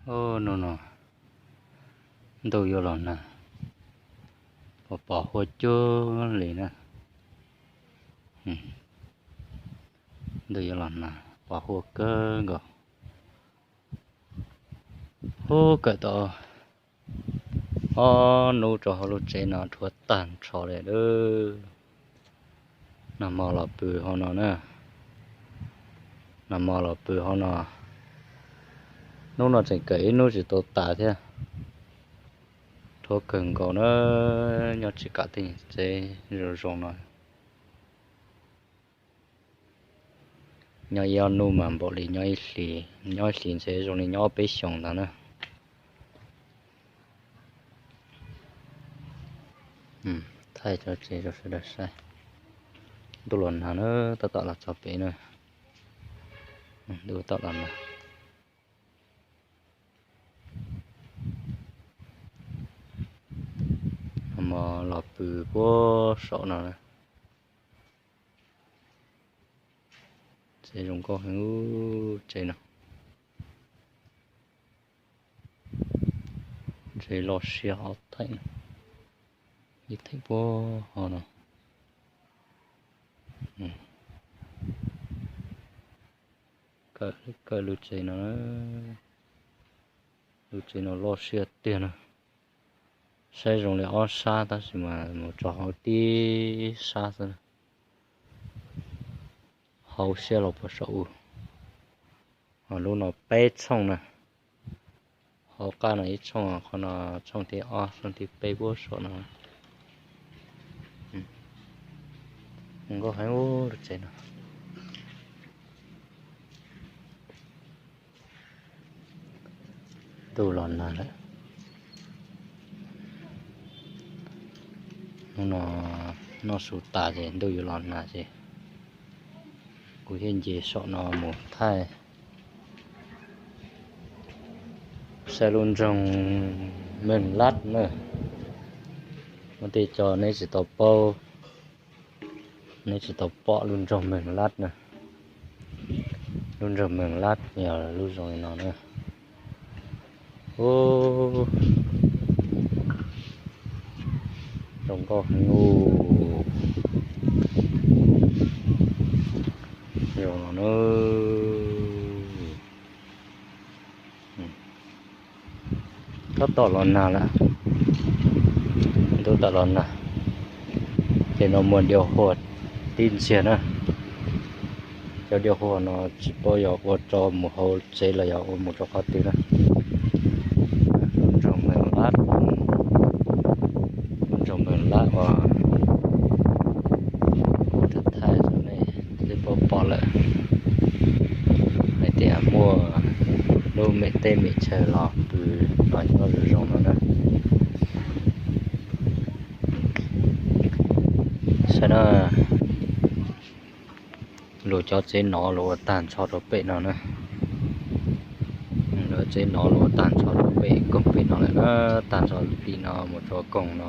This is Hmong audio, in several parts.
Hnub no ntuj yuav los nag, pos pos huab cua li na. Ntuj yuav los nag, pos huab kawg nkaus. Ub, kawm tau ob hnub rau hauv lub tsev no rhuav tag nrho li lawm. Nag hmo los pw hauv no na, nag hmo los pw hauv no. Hnub no tseem kawm ib hnub tsis tau tas thiab. Rhuav kawg nkaus na, nyob tsis kam tej tsev zoo zoo no. Nyob ib ob hnub mas npaum li nyob ib hlis, nyob ib hlis ntshe zoo li nyob ob peb xyoos ntawd na. Thaij tso tsev rau sawv daws saib. Ntuj los nag na, tab tom los txog pem na. Ntuj tab tom los nag. Nag hmo los pw puag saum no. Tsev zoo nkauj heev, tsev no. Tsev loj siab ob theem, ib theem puag hauv no. Kawm lub tsev no, lub tsev no loj siab tiag na. Saib zoo li ob sab tab sis mas mus tso hauv tib sab xwb. Hauv siab los puag saum u. Ho lub no peb tshooj na. Hauv qab no ib tshooj, qhov no tshooj thib ob, tshooj thib peb puag saum no. Nkauj heev lub tsev no. Ntuj los nag lawm. Hnub no noj su tas ces ntuj yuav los nag ces kuv thiaj nce saum no mus thaij saib lub nroog Meeg Lab na. Muaj tej tso neb tsis tau paub, neb tsis tau pom lub nroog Meeg Lab na. Lub nroog Meeg Lab yog lub zoo li no na. Ub, zoo nkauj heev. Zoo no na. Tab tom los nag lawm, ntuj tom los nag. Ces no muaj diav huam tib ntxiag na. Cov diav huam no tsis paub yog ua rau mus hauv tsev los yog ua mus rau qhov twg na. Lub nroog Meeg Lab, lub nroog Meeg Lab uas kuv thaij thaij rau nej twb paub pom lawm hais tias muaj lub mem teb mem chaw los pw los nyob zoo zoo no na. Saib na, luag cov tsev nov luag ua tag nrho rau pem no na. Luag tsev nov luag ua tag nrho rau pem koog pem no lawm na, tag nrho li no mus rau koog no.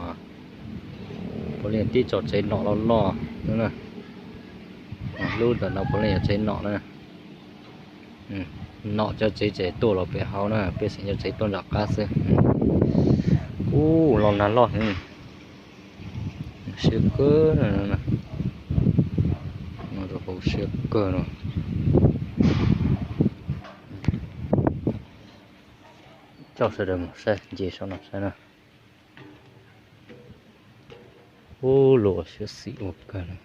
Puav leej tib txoj tsev nom loj loj na. Lub ntawm no puav leej yog tsev nom na. Nom cov tsev ces tuaj los pem hauv na, pej xeem cov tsev tuaj nram qab xwb. Ub, los nag loj heev. Siab kawg no, rau hauv siab kawg no. Coj sawv daws mus saib, nce saum no saib na. Ub, luag siab xim ua kawg no.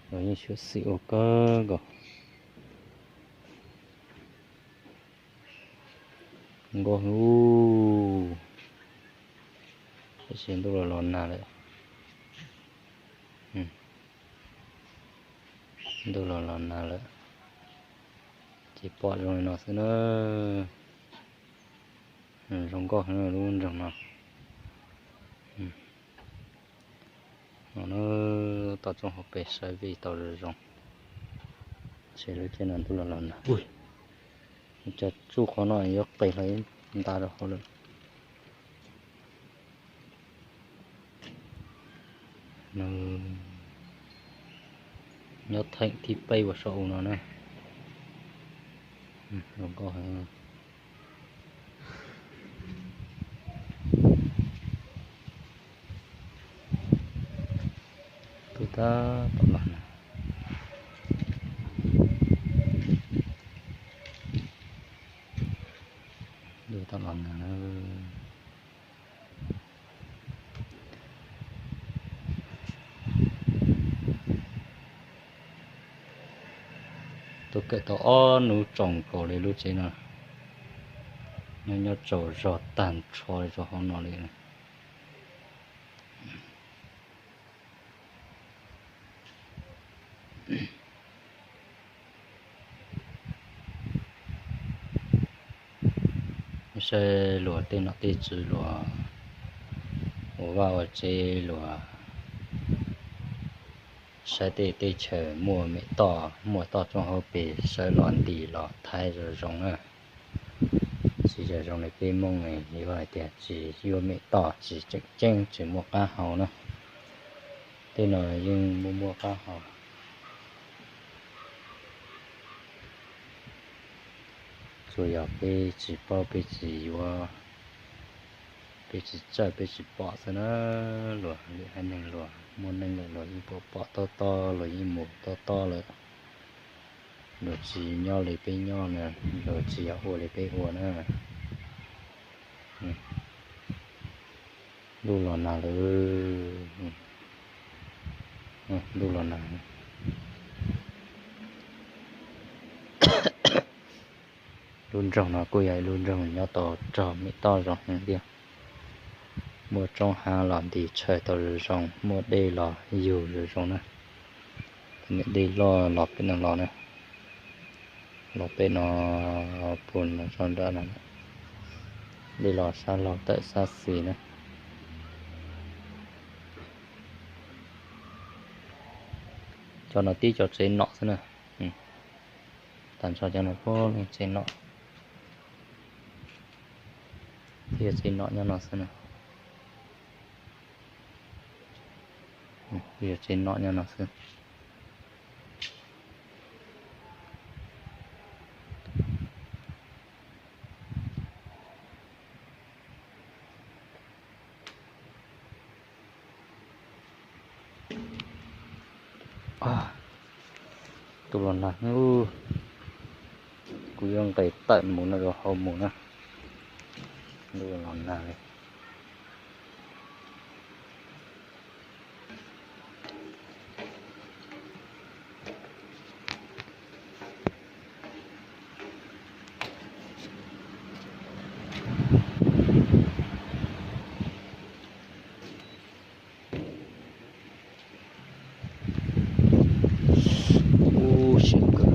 Luag yeej siab xim ua kawg nkaus. Nkauj heev. Tab sis ntuj los los nag lawm. Ntuj los los nag lawm, ces pom zoo li no xwb na. Zoo nkauj heev lub nroog no. No na, tau tsooj hauv pes saib vij tau zoo zoo. Ces lub caij no ntuj los los nag, ua cas tsuj qhov no yuav qis hlo ib nta rau hauv lawm. Nyob theem thib peb uas saum u no na. Zoo nkauj heev. Ntuj tab tom los na. Ntuj tab tom los na. Tuaj kawm tau ob hnub tsaus nkaus li lub tsev no, nyob nyob tsaug zog tag nrho li rau hauv no li. Saib luag tej nom tej tswv luag ua vaj ua tsev luag saib tej teb chaws muaj mem toj muaj toj roob hauv pes sawv los ntim los thaij zoo zoo na. Tsis yog zoo li peb Hmoob yuav hais tias tsis yuav mem toj tsis tseem ceeb tsis muaj qab hau na. Tej no yeej muaj muaj qab hau. Tsuas yog peb tsis paub peb tsis yuav, peb tsis txawj peb tsis pom xwb na. Luag lwm haiv neeg luag muaj neej lawm luag yeej pom pom tob tob luag yeej mus tob tob lawm. Luag tsis nyob li peb nyob na, luag tsis yog ua li peb ua na. Ntuj los nag lawm, ntuj los nag. Lub nroog no kuj yog ib lub nroog nyob tau rog mem toj zoo heev tiag. Muaj roob hav los ntim tshaw tau zoo zoo, muaj dej los yug zoo zoo na. Tus niam dej loj los pem no los na, los pem no pus no tso nrad no, dej los sab laug tawm sab xis na. Cov no tib cov tsev nom xwb na. Tag nrho cov no puag leej tsev nom, tib cov tsev nom nyob no xwb na. Tib cov tsev nom nyob no xwb. Ntuj los nag, kuv yuav nqes tawm mus no rau hauv mus na. Ntuj los nag li. Ub, siab kawg